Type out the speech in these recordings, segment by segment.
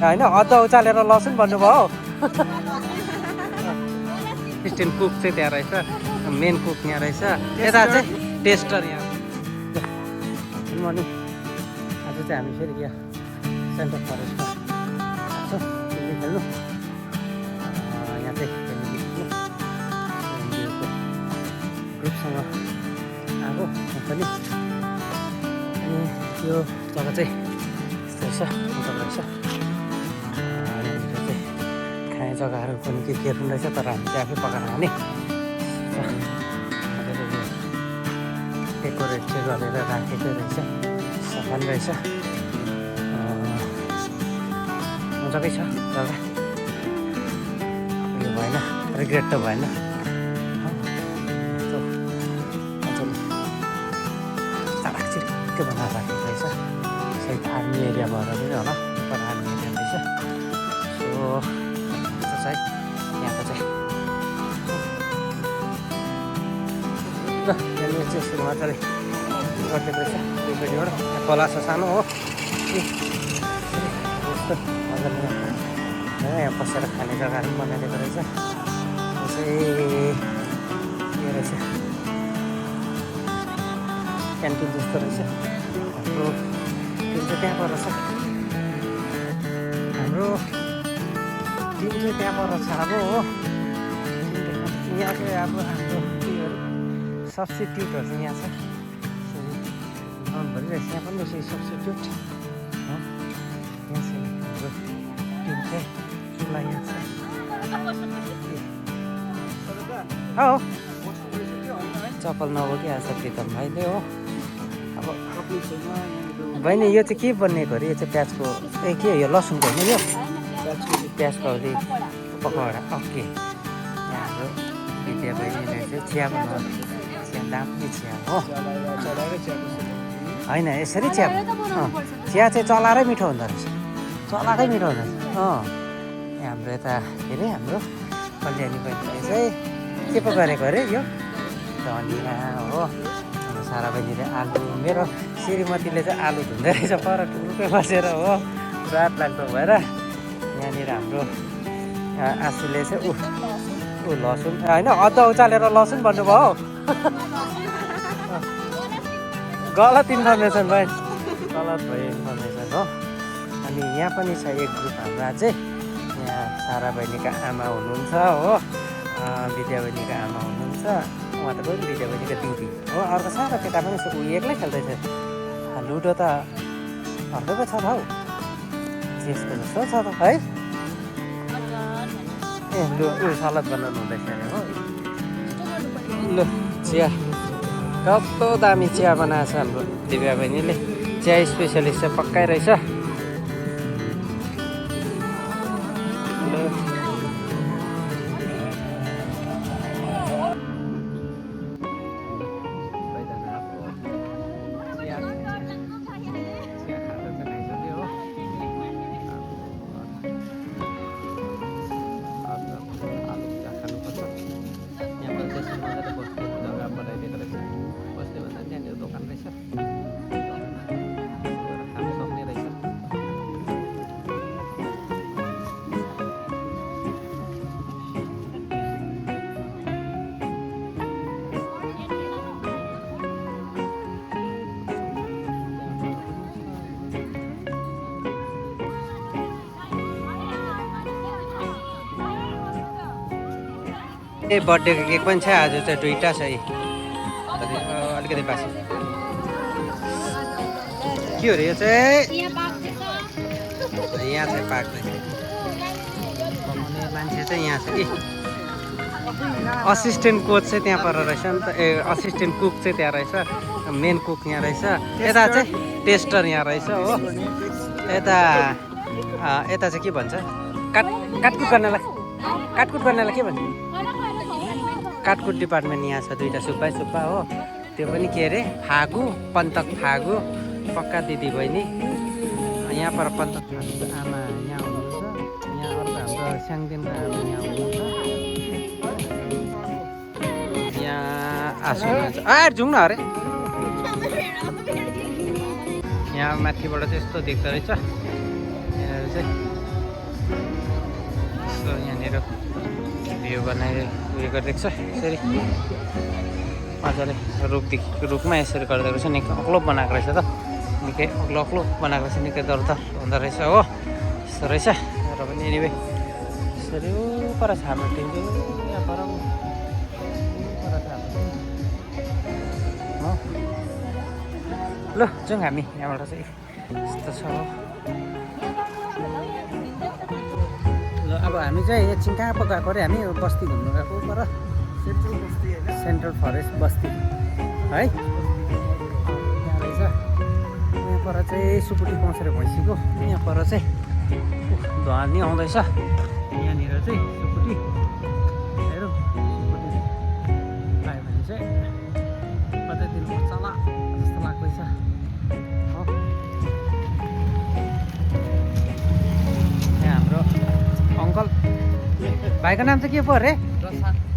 होइन अदुवा उचालेर लसुन भन्नुभयो असिस्टेन्ट कुक चाहिँ त्यहाँ रहेछ मेन कुक यहाँ रहेछ यता चाहिँ टेस्टर यहाँ गुड मर्निङ आज चाहिँ हामी फेरि यहाँ सेन्टर फरेस्टमा आएको खेल्नु यहाँ चाहिँ ग्रुपसँग आएको पनि अनि यो जग्गा चाहिँ यस्तो रहेछ मजा रहेछ यहाँनिर चाहिँ खाने जग्गाहरू पनि के रहेछ तर हामी चाहिँ आफै पकाएर खाने डेकोरेट चाहिँ गरेर राखेकै रहेछ सफा पनि रहेछ मजाकै छ जग्गा उयो भएन रिग्रेट त भएन बनाएर राखेको रहेछ सायद आर्मी एरिया भएर पनि होला पर आर्मी एरिया रहेछ सो यस्तो चाहिँ यहाँको चाहिँ र यहाँनिर चाहिँ यसरी मजाले गरिदिएको रहेछ दुईपट्टिबाट यहाँ खोला छ सानो हो यस्तो मजाले यहाँ बसेर खाने जग्गाहरू पनि बनाइदिएको रहेछ चाहिँ के रहेछ क्यान्टिन जस्तो रहेछ हाम्रो टिम चाहिँ त्यहाँ पर छ हाम्रो टिम चाहिँ त्यहाँ पर छ अब हो यहाँ चाहिँ अब हाम्रो उयोहरू सब्स्टिट्युटहरू चाहिँ यहाँ छ ग्राउन्ड भनिरहेछ यहाँ पनि रहेछ सब्स्टिट्युट हो यहाँ छ हाम्रो टिम चाहिँ चुला यहाँ छ हो चप्पल नबोकी आज प्रितम भाइले हो अब बहिनी यो चाहिँ के बनिएको अरे यो चाहिँ प्याजको ए के यो लसुनको होइन यो प्याजको अरे पकौडा ओके यहाँ हाम्रो विद्या बहिनीले चाहिँ चिया बनाउनु चिया दामी चिया हो होइन यसरी चिया चिया चाहिँ चलाएरै मिठो हुँदो रहेछ चलाएकै मिठो हुँदो रहेछ यहाँ हाम्रो यता के अरे हाम्रो कल्याणी बहिनीले चाहिँ के पो गरेको अरे यो धनिया हो सारा बहिनीले आलु मेरो श्रीमतीले चाहिँ आलु धुँदै रहेछ पर टुक्कै बसेर हो रात लाग्दो भएर यहाँनिर हाम्रो आँसुले चाहिँ ऊ लसुन होइन अदुवा उचालेर लसुन भन्नुभयो गलत इन्फर्मेसन भयो गलत भयो इन्फर्मेसन हो अनि यहाँ पनि छ एक ग्रुप हाम्रो अझै यहाँ सारा बहिनीका आमा हुनुहुन्छ हो विद्या बहिनीका आमा हुनुहुन्छ उहाँ त गयो विद्या बहिनीको दिदी हो अर्को सानो केटा पनि ऊ एक्लै खेल्दैछ लुडो त अर्कै पो छ त हौ चेसको जस्तो छ त है ए लु ऊ सलाद बनाउनु हुँदैछ अरे हो ल चिया कस्तो दामी चिया बनाएको छ हाम्रो दिव्या बहिनीले चिया स्पेसलिस्ट चाहिँ पक्कै रहेछ ए बर्थडेको केक पनि छ आज चाहिँ दुईवटा छ अलिकति बासी के हो रे यो चाहिँ यहाँ चाहिँ पाक्दैन बनाउने मान्छे चाहिँ यहाँ छ कि असिस्टेन्ट कोच चाहिँ त्यहाँ पर रहेछ नि त ए असिस्टेन्ट कुक चाहिँ त्यहाँ रहेछ मेन कुक यहाँ रहेछ यता चाहिँ टेस्टर यहाँ रहेछ हो यता चाहिँ के भन्छ काटकुट गर्नलाई के भन्छ काटकुट डिपार्टमेन्ट यहाँ छ दुईवटा सुब्बा हो त्यो पनि के अरे फागु पन्तक फागु पक्का दिदी बहिनी यहाँ पर पन्तक फागुको आमा यहाँ हुनुहुन्छ यहाँ अर्को हाम्रो स्याङदेनको आमा यहाँ हुनुहुन्छ यहाँ आसु हुनुहुन्छ जाउँ न अरे यहाँ माथिबाट चाहिँ यस्तो देख्दो रहेछ यहाँनिर चाहिँ बाहिरको भ्यू बनाएर उयो गरिदिएको छ यसरी मजाले रुखमा यसरी गर्दो रहेछ निकै अग्लो बनाएको रहेछ त निकै अग्लो बनाएको रहेछ निकै दरदर हुँदो रहेछ हो यस्तो रहेछ र पनि एनिवे यसरी पर छ हाम्रो टिम यहाँ पर ल जाउँ हामी यहाँबाट चाहिँ यस्तो छ ल अब हामी चाहिँ एकछिन कहाँ पो गएको अरे हामी बस्ती घुम्नु गएको पर सेन्ट्रल फरेस्ट बस्ती है यहाँ रहेछ यहाँ पर चाहिँ सुकुटी पाउँछ अरे भैँसीको यहाँ पर चाहिँ धुवा नि आउँदैछ यहाँनिर चाहिँ सुकुटी हेरौँ सुकुटी पायो भने चाहिँ कतै दिनुपर्छ होला जस्तो लाग्दैछ हो यहाँ हाम्रो अङ्कल भाइको नाम चाहिँ के पो अरे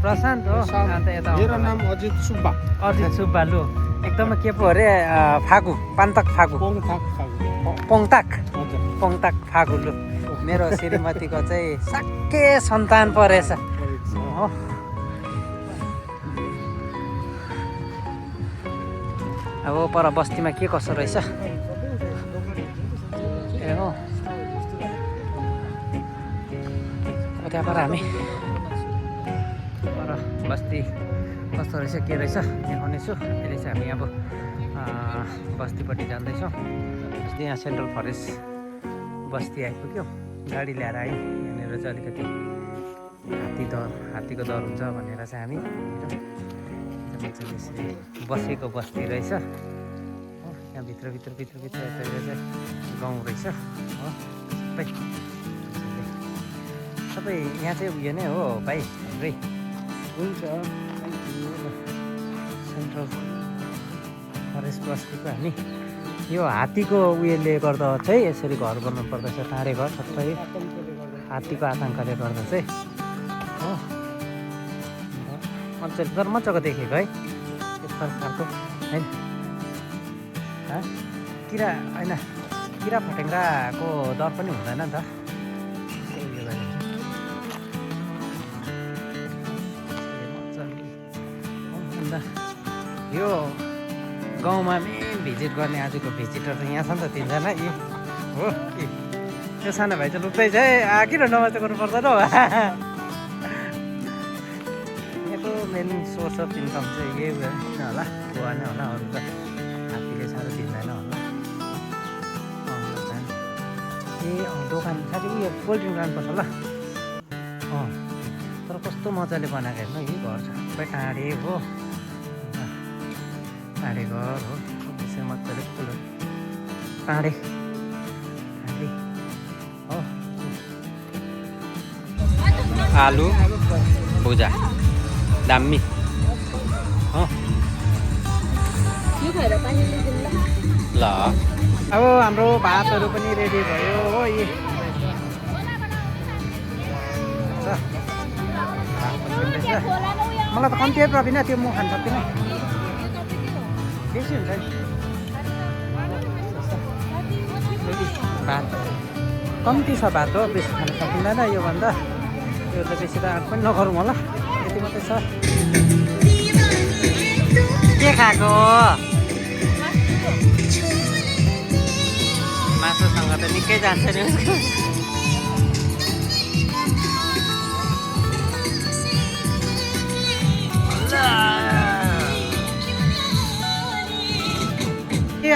प्रशान्त हो अन्त यता मेरो नाम अजित सुब्बा लु एकदमै के पो अरे फागु पान्तक फागु पोङताक फागु लु मेरो श्रीमतीको चाहिँ साक्के सन्तान परेछ हो अब पर बस्तीमा के कसो रहेछ ए हो त्यहाँ पर हामी पर बस्ती कस्तो रहेछ के रहेछ देखाउनेछु अहिले चाहिँ हामी अब बस्तीपट्टि जाँदैछौँ अस्ति यहाँ सेन्ट्रल फरेस्ट बस्ती आइपुग्यो गाडी ल्याएर आयो यहाँनिर चाहिँ अलिकति हात्तीको दर हुन्छ भनेर चाहिँ हामी यसरी बसेको बस्ती रहेछ हो यहाँ भित्र चाहिँ गाउँ रहेछ हो सबै यहाँ चाहिँ उयो नै हो भाइ हाम्रै हुन्छ सेन्ट्रल फरेस्ट बस्तीको हामी यो हात्तीको उयोले गर्दा चाहिँ यसरी घर गर्नु पर्दछ टाढे घर सबै हात्तीको आतङ्कले गर्दा चाहिँ हो मजाले तर मजाको देखेको है यस्तो खालको होइन किरा होइन किरा फटेङ्ग्राको डर पनि हुँदैन नि त यो गाउँमा मेन भिजिट गर्ने आजको भिजिटर त यहाँ छ नि त तिनजना यी हो कि त्यो सानो भाइ चाहिँ लुक्दैछ है किन नमस्ते गर्नु पर्दैन हो यहाँको मेन सोर्स अफ इन्कम चाहिँ यही होला गोवा नै होला अरू त हात्तीले साह्रो दिँदैन होला ए दोकान साथी उयो कोल्ड ड्रिङ्क लानुपर्छ ल तर कस्तो मजाले बनाएको हेर्नु यही घर छ सबै टाढे हो टाढे घर हो त्यसरी मजाले फुल टाढे हो आलु भुजा दामी हो ल अब हाम्रो भातहरू पनि रेडी भयो हो यी मलाई त कम्ती प्रविन त्यो म खान सक्दिनँ बेसी हुन्छ भात कम्ती छ भात हो बेसी खान सकिँदैन योभन्दा यो त बेसी त आँट पनि नगरौँ होला यति मात्रै छ के खाएको मासुसँग त निकै जान्छ नि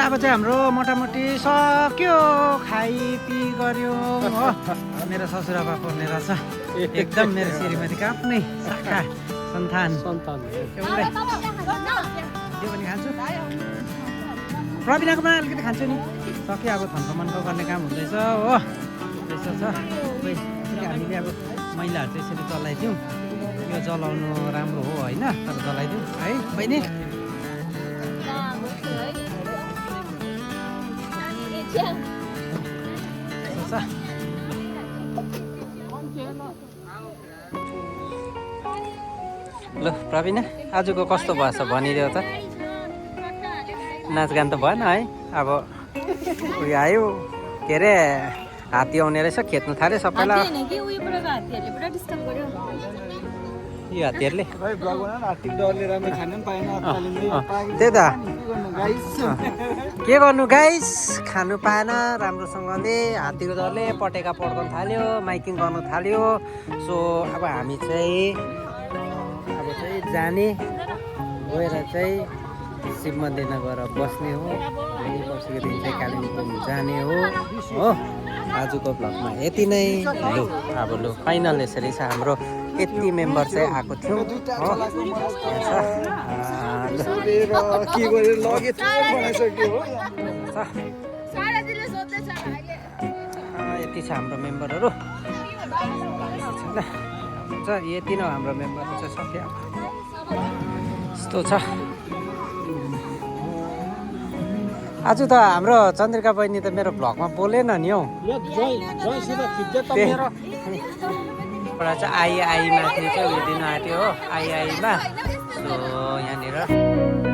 अब चाहिँ हाम्रो मोटामोटी सक्यो खाइपी गऱ्यो हो मेरो ससुराबा पर्ने रहेछ एकदम मेरो श्रीमतीको आफ्नै शाखा सन्तान एउटै त्यो पनि खान्छु प्रविनाकोमा अलिकति खान्छु नि सक्यो अब थन्कमन्क गर्ने काम हुँदैछ हो त्यस्तो छ हामीले अब महिलाहरू चाहिँ यसरी चलाइदिउँ यो चलाउनु राम्रो हो होइन तर चलाइदिउँ है बहिनी ल प्रविना आजको कस्तो भएछ भनिदियो त नाचगान त भएन है अब उयो आयो के अरे हात्ती आउने रहेछ खेद्नु थाल्यो सबैलाई हात्ती होइन कि उयोबाट हात्तीहरूले पुरा डिस्टर्ब गर्यो यो हात्तीहरूले भाइ ब्लग बना न हात्ती डरले राम्रो खान पनि पाएन त्यही त गाइस के गर्नु गाइस खानु पाएन राम्रोसँगले हात्तीको डरले पटेका पड्काउनु थाल्यो माइकिङ गर्नु थाल्यो सो अब हामी चाहिँ जाने गएर चाहिँ शिव मन्दिरमा गएर बस्ने हो अनि पर्सिको दिन चाहिँ कालिम्पोङ जाने हो आजको भ्लगमा यति नै लु अब लु फाइनल यसरी छ हाम्रो यति मेम्बर चाहिँ आएको थियो हो के गरेर लगेज बनाइसक्यो हो यति छ हाम्रो मेम्बरहरू हुन्छ यति नै हो हाम्रो मेम्बरहरू चाहिँ सक्यो यस्तो छ आज त हाम्रो चन्द्रिका बहिनी त मेरो भ्लगमा बोलेन नि हौ एउटा चाहिँ आईमा थियो चाहिँ उयो दिन आँट्यो हो आईमा सो यहाँनिर